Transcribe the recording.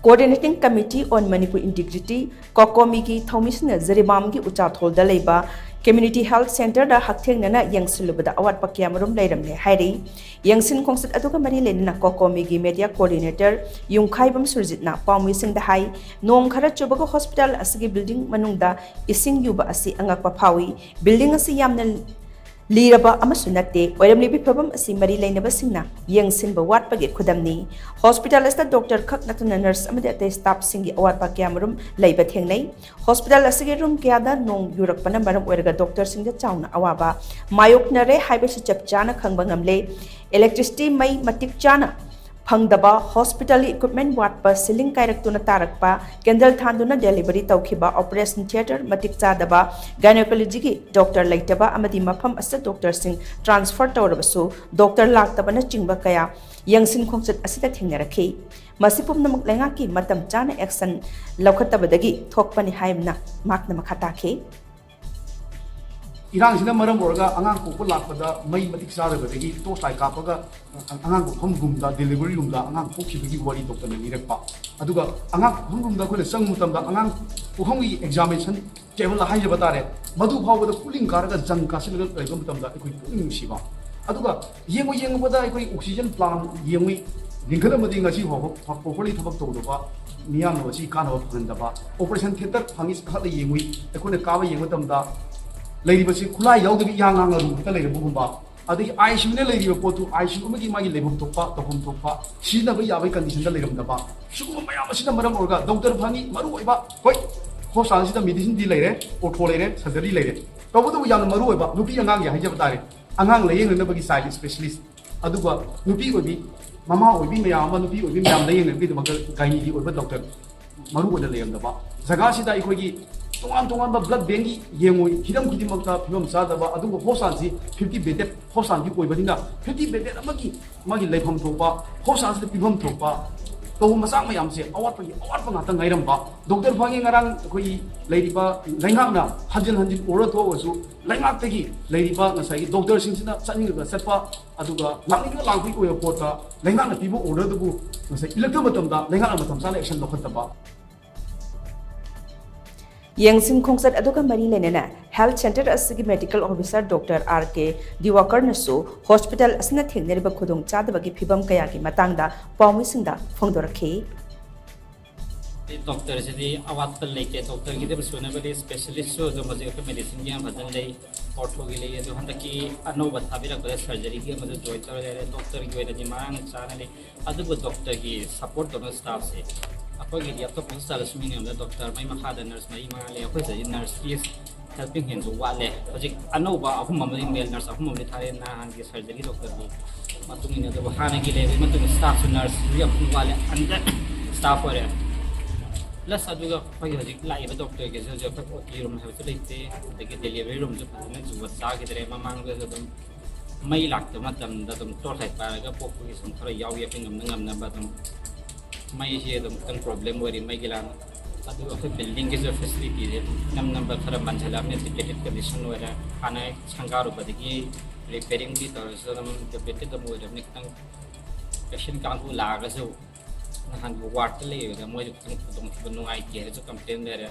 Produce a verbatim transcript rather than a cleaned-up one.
Coordinating Committee on Manipur Integrity, ꯀꯣꯀꯣꯃꯤꯒꯤ ꯊꯧꯃꯤꯁꯤꯡꯅ ꯖꯤꯔꯤꯕꯥꯝꯒꯤ ꯎꯆꯥꯊꯣꯜꯗ ꯂꯩꯕ Community Health Centreꯗ ꯍꯛꯊꯦꯡꯅꯅ ꯌꯦꯡꯁꯤꯜꯂꯨꯕꯗ ꯑꯋꯥꯠꯄ ꯀꯌꯥꯃꯔꯨꯝ ꯂꯩꯔꯝꯂꯦ ꯍꯥꯏꯔꯤ꯫ ꯌꯦꯡꯁꯤꯟ ꯈꯣꯡꯆꯠ ꯑꯗꯨꯒ ꯃꯔꯤ ꯂꯩꯅꯅ ꯀꯣꯀꯣꯃꯤꯒꯤ Media Coordinator ꯌꯨꯝꯈꯥꯏꯕꯝ ꯁꯨꯔꯖꯤꯠꯅ ꯄꯥꯎꯃꯤꯁꯤꯡꯗ ꯍꯥꯏ, ꯅꯣꯡ ꯈꯔ ꯆꯨꯕꯒ ꯍꯣꯁꯄꯤꯇꯥꯜ ꯑꯁꯤꯒꯤ ꯕꯤꯜꯗꯤꯡ ꯃꯅꯨꯡꯗ ꯏꯁꯤꯡ ꯌꯨꯕ ꯑꯁꯤ ꯑꯉꯛꯄ ꯐꯥꯎꯏ꯫ ꯕꯤꯜꯗꯤꯡ ꯑꯁꯤ ꯌꯥꯝꯅ ꯂꯤꯔꯕ ꯑꯃꯁꯨ ꯅꯠꯇꯦ꯫ ꯑꯣꯏꯔꯝꯂꯤꯕ ꯐꯤꯕꯝ ꯑꯁꯤ ꯃꯔꯤ ꯂꯩꯅꯕꯁꯤꯡꯅ ꯌꯦꯡꯁꯤꯟꯕ ꯋꯥꯠꯄꯒꯤ ꯈꯨꯗꯝꯅꯤ꯫ ꯍꯣꯁꯄꯤꯇꯥꯜ ꯑꯁꯤꯗ ꯗꯣꯛꯇꯔ ꯈꯛ ꯅꯠꯇꯅ ꯅꯔꯁ ꯑꯃꯗꯤ ꯑꯇꯩ ꯁ꯭ꯇꯥꯐꯁꯤꯡꯒꯤ ꯑꯋꯥꯠꯄ ꯀꯌꯥꯃꯔꯨꯝ ꯂꯩꯕ ꯊꯦꯡꯅꯩ꯫ ꯍꯣꯁꯄꯤꯇꯥꯜ ꯑꯁꯤꯒꯤ ꯔꯨꯝ ꯀꯌꯥꯗ ꯅꯣꯡ ꯌꯨꯔꯛꯄꯅ ꯃꯔꯝ ꯑꯣꯏꯔꯒ ꯗꯣꯛꯇꯔꯁꯤꯡꯗ ꯆꯥꯎꯅ ꯑꯋꯥꯕ ꯃꯥꯌꯣꯛꯅꯔꯦ ꯍꯥꯏꯕꯁꯤ ꯆꯞ ꯆꯥꯅ ꯈꯪꯕ ꯉꯝꯂꯦ꯫ Electricity, ꯃꯩ ꯃꯇꯤꯛ ꯆꯥꯅ ꯐꯪꯗꯕ, ꯍꯣꯁꯄꯤꯇꯥꯜꯒꯤ equipment ꯋꯥꯠꯄ, ceiling ꯀꯥꯏꯔꯛꯇꯨꯅ ꯇꯥꯔꯛꯄ, candle ꯊꯥꯟꯗꯨꯅ delivery ꯇꯧꯈꯤꯕ, operation theatre ꯃꯇꯤꯛ ꯆꯥꯗꯕ, gynecologyꯒꯤ ꯗꯣꯛꯇꯔ ꯂꯩꯇꯕ ꯑꯃꯗꯤ ꯃꯐꯝ ꯑꯁꯤꯗ ꯗꯣꯛꯇꯔꯁꯤꯡ transfer ꯇꯧꯔꯕꯁꯨ ꯗꯣꯛꯇꯔ ꯂꯥꯛꯇꯕꯅꯆꯤꯡꯕ ꯀꯌꯥ ꯌꯦꯡꯁꯤꯟ ꯈꯣꯡꯆꯠ ꯑꯁꯤꯗ ꯊꯦꯡꯅꯔꯛꯈꯤ꯫ ꯃꯁꯤ ꯄꯨꯝꯅꯃꯛ ꯂꯩꯉꯥꯛꯀꯤ ꯃꯇꯝ ꯆꯥꯅ action ꯂꯧꯈꯠꯇꯕꯗꯒꯤ ꯊꯣꯛꯄꯅꯤ ꯍꯥꯏꯕꯅ ꯃꯍꯥꯛꯅ ꯃꯈꯥ ꯇꯥꯈꯤ꯫ ꯏꯔꯥꯡꯁꯤꯅ ꯃꯔꯝ ꯑꯣꯏꯔꯒ ꯑꯉꯥꯡ ꯄꯣꯛꯄ ꯂꯥꯛꯄꯗ ꯃꯩ ꯃꯇꯤꯛ ꯆꯥꯗꯕꯗꯒꯤ torch light ꯀꯥꯞꯄꯒ ꯑꯉꯥꯡ ꯄꯣꯛꯐꯝ ꯔꯨꯝꯗ, delivery roomꯗ ꯑꯉꯥꯡ ꯄꯣꯛꯈꯤꯕꯒꯤ ꯋꯥꯔꯤ ꯗꯣꯛꯇꯔꯅ ꯂꯤꯔꯛꯄ꯫ ꯑꯗꯨꯒ ꯑꯉꯥꯡ ꯄꯣꯛꯐꯝ ꯔꯨꯝꯗ ꯑꯩꯈꯣꯏꯅ ꯆꯪꯕ ꯃꯇꯝꯗ ꯑꯉꯥꯡ ꯄꯣꯛꯐꯝꯒꯤ examination table ꯍꯥꯏꯖꯕ ꯇꯥꯔꯦ, ꯃꯗꯨ ꯐꯥꯎꯕꯗ ꯀꯨꯂꯤꯡ ꯀꯥꯔꯒ ꯖꯪ ꯀꯥꯁꯤꯜꯂꯒ ꯂꯩꯕ ꯃꯇꯝꯗ ꯑꯩꯈꯣꯏ ꯄꯨꯛꯅꯤꯡ ꯅꯨꯡꯁꯤꯕ꯫ ꯑꯗꯨꯒ ꯌꯦꯡꯉꯨ ꯌꯦꯡꯉꯨꯕꯗ ꯑꯩꯈꯣꯏ oxygen plant ꯌꯦꯡꯉꯨꯏ, ꯂꯤꯡꯈꯠꯂꯝꯃꯗꯤ ꯉꯁꯤ ꯐꯥꯎꯕ properly ꯊꯕꯛ ꯇꯧꯗꯕ, ꯃꯤꯌꯥꯝꯅ ꯃꯁꯤ ꯀꯥꯟꯅꯕ ꯐꯪꯍꯟꯗꯕ꯫ Operation theatre ꯐꯪꯉꯤ ꯆꯪꯈꯠꯂ ꯌꯦꯡꯉꯨꯏ, ꯑꯩꯈꯣꯏꯅ ꯀꯥꯕ ꯌꯦꯡꯕ ꯃꯇꯝꯗ ꯂꯩꯔꯤꯕꯁꯤ ꯈꯨꯠꯂꯥꯏ ꯌꯥꯎꯗꯕꯤ ꯏꯌꯥꯡ ꯉꯥꯡ ꯑꯔꯨꯕ ꯈꯛꯇ ꯂꯩꯔꯝꯕꯒꯨꯝꯕ, ꯑꯗꯒꯤ ICUꯅ ꯂꯩꯔꯤꯕ ꯄꯣꯠꯇꯨ ICU ꯑꯃꯒꯤ ꯃꯥꯒꯤ ꯂꯩꯐꯝ ꯊꯣꯛꯄ, ꯇꯧꯐꯝ ꯊꯣꯛꯄ, ꯁꯤꯖꯤꯟꯅꯕ ꯌꯥꯕꯒꯤ conditionꯗ ꯂꯩꯔꯝꯗꯕ, ꯁꯤꯒꯨꯝꯕ ꯃꯌꯥꯝ ꯑꯁꯤꯅ ꯃꯔꯝ ꯑꯣꯏꯔꯒ ꯗꯣꯛꯇꯔ ꯐꯪꯉꯤ ꯃꯔꯨ ꯑꯣꯏꯕ, ꯍꯣꯏ, hospitalꯁꯤꯗ medicineꯗꯤ ꯂꯩꯔꯦ, ortho ꯂꯩꯔꯦ, surgery ꯂꯩꯔꯦ, ꯇꯧꯕꯇꯕꯨ ꯌꯥꯝꯅ ꯃꯔꯨ ꯑꯣꯏꯕ ꯅꯨꯄꯤ ꯑꯉꯥꯡꯒꯤ ꯍꯥꯏꯖꯕ ꯇꯥꯔꯦ, ꯑꯉꯥꯡ ꯂꯥꯌꯦꯡꯅꯅꯕꯒꯤ child specialist, ꯑꯗꯨꯒ ꯅꯨꯄꯤ ꯑꯣꯏꯕꯤ, ꯃꯃꯥ ꯑꯣꯏꯕꯤ ꯃꯌꯥꯝ ꯑꯃ, ꯅꯨꯄꯤ ꯑꯣꯏꯕꯤ ꯃꯌꯥꯝ ꯂꯥꯌꯦꯡꯅꯕꯒꯤꯗꯃꯛꯇ gynecoꯒꯤ ꯑꯣꯏꯕ ꯗꯣꯛꯇꯔ ꯃꯔꯨ ꯑꯣꯏꯅ ꯂꯩꯔꯝꯗꯕ, ꯖꯒꯥꯁꯤꯗ ꯑꯩꯈꯣꯏꯒꯤ ꯇꯣꯉꯥꯟ ꯇꯣꯉꯥꯟꯕ blood bankꯀꯤ ꯌꯦꯡꯉꯨꯏ, ꯍꯤꯔꯝ ꯈꯨꯗꯤꯡꯃꯛꯇ ꯐꯤꯕꯝ ꯆꯥꯗꯕ, ꯑꯗꯨꯒ hospitalꯁꯤ fifty bedded hospitalꯗꯤ ꯑꯣꯏꯕꯅꯤꯅ fifty bedded ꯑꯃꯒꯤ ꯃꯥꯒꯤ ꯂꯩꯐꯝ ꯊꯣꯛꯄ, hospitalꯁꯤꯗ ꯄꯤꯐꯝ ꯊꯣꯛꯄ ꯇꯧꯕ ꯃꯆꯥꯛ ꯃꯌꯥꯝꯁꯦ ꯑꯋꯥꯠꯄꯒꯤ ꯑꯋꯥꯠꯄ ꯉꯥꯛꯇ ꯉꯥꯏꯔꯝꯕ꯫ ꯗꯣꯛꯇꯔ ꯐꯪꯉꯦ ꯉꯔꯥꯡ ꯑꯩꯈꯣꯏꯒꯤ ꯂꯩꯔꯤꯕ ꯂꯩꯉꯥꯛꯅ ꯍꯟꯖꯤꯟ ꯍꯟꯖꯤꯟ ꯑꯣꯔꯗꯔ ꯊꯣꯛꯑꯒꯁꯨ ꯂꯩꯉꯥꯛꯇꯒꯤ ꯂꯩꯔꯤꯕ ꯉꯁꯥꯏꯒꯤ ꯗꯣꯛꯇꯔꯁꯤꯡꯁꯤꯅ ꯆꯠꯅꯤꯡꯉꯒ ꯆꯠꯄ, ꯑꯗꯨꯒ ꯂꯥꯛꯅꯤꯡꯉꯒ ꯂꯥꯛꯄꯒꯤ ꯑꯣꯏꯕ ꯄꯣꯠꯇ ꯂꯩꯉꯥꯛꯅ ꯄꯤꯕ ꯑꯣꯔꯗꯔꯗꯨꯕꯨ ꯉꯁꯥꯏ ꯏꯜꯂꯛꯇꯕ ꯃꯇꯝꯗ ꯂꯩꯉꯥꯛꯅ ꯃꯇꯝ ꯆꯥꯅ ꯑꯦꯛꯁꯟ ꯂꯧꯈꯠꯇꯕ꯫ ꯌꯦꯡꯁꯤꯟ ꯈꯣꯡꯆꯠ ꯑꯗꯨꯒ ꯃꯔꯤ ꯂꯩꯅꯅ ꯍꯦꯜꯊ ꯁꯦꯟꯇꯔ ꯑꯁꯤꯒꯤ ꯃꯦꯗꯤꯀꯦꯜ ꯑꯣꯐꯤꯁꯥꯔ ꯗꯣꯛꯇꯔ ꯑꯥꯔ ꯀꯦ ꯗꯤꯋꯥꯀꯔꯅꯁꯨ ꯍꯣꯁꯄꯤꯇꯥꯜ ꯑꯁꯤꯅ ꯊꯦꯡꯅꯔꯤꯕ ꯈꯨꯗꯣꯡꯆꯥꯗꯕꯒꯤ ꯐꯤꯕꯝ ꯀꯌꯥꯒꯤ ꯃꯇꯥꯡꯗ ꯄꯥꯎꯃꯤꯁꯤꯡꯗ ꯐꯣꯡꯗꯣꯔꯛꯈꯤ꯫ ꯗꯣꯛꯇꯔꯁꯤꯗꯤ ꯑꯋꯥꯠꯄ ꯂꯩꯇꯦ꯫ ꯗꯣꯛꯇꯔꯒꯤꯗꯤ ꯁꯨꯅꯕꯗꯤ ꯁ꯭ꯄꯦꯁꯤꯌꯦꯂꯤꯁꯁꯨ ꯑꯗꯨꯝ ꯍꯧꯖꯤꯛ ꯑꯩꯈꯣꯏ ꯃꯦꯗꯤꯁꯤꯟꯒꯤ ꯌꯥꯝ ꯐꯖꯅ ꯂꯩ, ꯑꯣꯔꯊꯣꯒꯤ ꯂꯩ꯫ ꯑꯗꯨ ꯍꯟꯗꯛꯀꯤ ꯑꯅꯧꯕ ꯊꯥꯕꯤꯔꯛꯄꯗ ꯁꯔꯖꯔꯤꯒꯤ ꯑꯃꯁꯨ ꯖꯣꯏꯟ ꯇꯧꯔ ꯂꯩꯔꯦ꯫ ꯗꯣꯛꯇꯔꯒꯤ ꯑꯣꯏꯅꯗꯤ ꯃꯔꯥꯡ ꯆꯥꯅ ꯂꯩ, ꯑꯗꯨꯕꯨ ꯗꯣꯛꯇꯔꯒꯤ ꯁꯄꯣꯔꯠ ꯇꯧꯅ ꯁ꯭ꯇꯥꯐꯁꯦ ꯑꯩꯈꯣꯏꯒꯤꯗꯤ ꯑꯇꯣꯞꯄ ꯍꯣꯁꯄꯤꯇꯥꯜꯗꯁꯨ ꯃꯤ ꯃꯌꯥꯝꯗ ꯗꯣꯛꯇꯔ ꯃꯩ ꯃꯈꯥꯗ ꯅꯔꯁ ꯃꯔꯤ ꯃꯉꯥ ꯂꯩ꯫ ꯑꯩꯈꯣꯏ ꯁꯤꯗꯗꯤ ꯅꯔꯁꯀꯤ ꯍꯦꯜꯄꯤꯡ ꯍꯦꯟꯁꯨ ꯋꯥꯠꯂꯦ꯫ ꯍꯧꯖꯤꯛ ꯑꯅꯧꯕ ꯑꯍꯨꯝ ꯑꯃꯗꯤ, ꯃꯦꯜ ꯅꯔꯁ ꯑꯍꯨꯝ ꯑꯃꯗꯤ ꯊꯥꯔꯛꯑꯦ ꯅꯍꯥꯟꯒꯤ ꯁꯔꯖꯔꯤ ꯗꯣꯛꯇꯔꯒꯤ ꯃꯇꯨꯡ ꯏꯟꯅ꯫ ꯑꯗꯨꯕꯨ ꯍꯥꯟꯅꯒꯤ ꯂꯩꯔꯤꯕ ꯃꯇꯨꯡ ꯁ꯭ꯇꯥꯐꯁꯨ ꯅꯔꯁꯁꯨ ꯌꯥꯝ ꯋꯥꯠꯂꯦ, ꯑꯟꯗꯔ ꯁ꯭ꯇꯥꯐ ꯑꯣꯏꯔꯦ꯫ ꯄ꯭ꯂꯁ ꯑꯗꯨꯒ ꯑꯩꯈꯣꯏꯒꯤ ꯍꯧꯖꯤꯛ ꯂꯥꯛꯏꯕ ꯗꯣꯛꯇꯔꯒꯤꯁꯨ ꯍꯧꯖꯤꯛ ꯑꯩꯈꯣꯏ ꯑꯣ ꯇꯤ ꯔꯨꯝ ꯍꯥꯏꯕꯁꯨ ꯂꯩꯇꯦ, ꯑꯗꯒꯤ ꯗꯦꯂꯤꯚꯔꯤ ꯔꯨꯝꯁꯨ ꯐꯖꯅ ꯖꯨꯒꯣꯠ ꯆꯥꯈꯤꯗ꯭ꯔꯦ꯫ ꯃꯃꯥꯡꯗꯁꯨ ꯑꯗꯨꯝ ꯃꯩ ꯂꯥꯛꯇꯕ ꯃꯇꯝꯗ ꯑꯗꯨꯝ ꯇꯣꯔꯆ ꯂꯥꯏꯠ ꯄꯥꯏꯔꯒ ꯄꯣꯛꯄꯒꯤ ꯁꯨꯝ ꯈꯔ ꯌꯥꯎꯏ, ꯑꯩꯈꯣꯏ ꯉꯝꯅ ꯉꯝꯅꯕ꯫ ꯑꯗꯨꯝ ꯃꯩꯁꯦ ꯑꯗꯨꯝ ꯈꯤꯇꯪ ꯄ꯭ꯔꯣꯕ꯭ꯂꯦꯝ ꯑꯣꯏꯔꯤ, ꯃꯩꯒꯤ ꯂꯥꯟ꯫ ꯑꯗꯨꯒ ꯑꯩꯈꯣꯏ ꯕꯤꯜꯗꯤꯡꯒꯤꯁꯨ ꯐꯦꯁꯤꯂꯤꯇꯤꯁꯦ ꯅꯝ ꯅꯝꯕ ꯈꯔ ꯃꯟꯁꯤꯜꯂꯛꯑꯕꯅꯤꯅ ꯗꯤꯄ꯭ꯂꯦꯇꯦꯠ ꯀꯟꯗꯤꯁꯟ ꯑꯣꯏꯔꯦ꯫ ꯍꯥꯟꯅ ꯁꯪꯒꯥꯔꯨꯕꯗꯒꯤ ꯔꯤꯄꯦꯌꯔꯤꯡꯗꯤ ꯇꯧꯔꯁꯨ ꯑꯗꯨꯝ ꯗꯤꯄ꯭ꯂꯦꯇꯦꯠ ꯑꯗꯨꯝ ꯑꯣꯏꯔꯕꯅꯤ꯫ ꯈꯤꯇꯪ ꯄꯦꯁꯦꯟ ꯀꯥꯡꯕꯨ ꯂꯥꯛꯑꯒꯁꯨ ꯅꯍꯥꯟꯒꯤ ꯋꯥꯔꯗꯇ ꯂꯩꯕꯗ ꯃꯣꯏꯁꯨ ꯈꯤꯇꯪ ꯈꯨꯗꯣꯡꯊꯤꯕ ꯅꯨꯡꯉꯥꯏꯇꯦ ꯍꯥꯏꯅꯁꯨ ꯀꯝꯄ꯭ꯂꯦꯟ ꯂꯩꯔꯦ꯫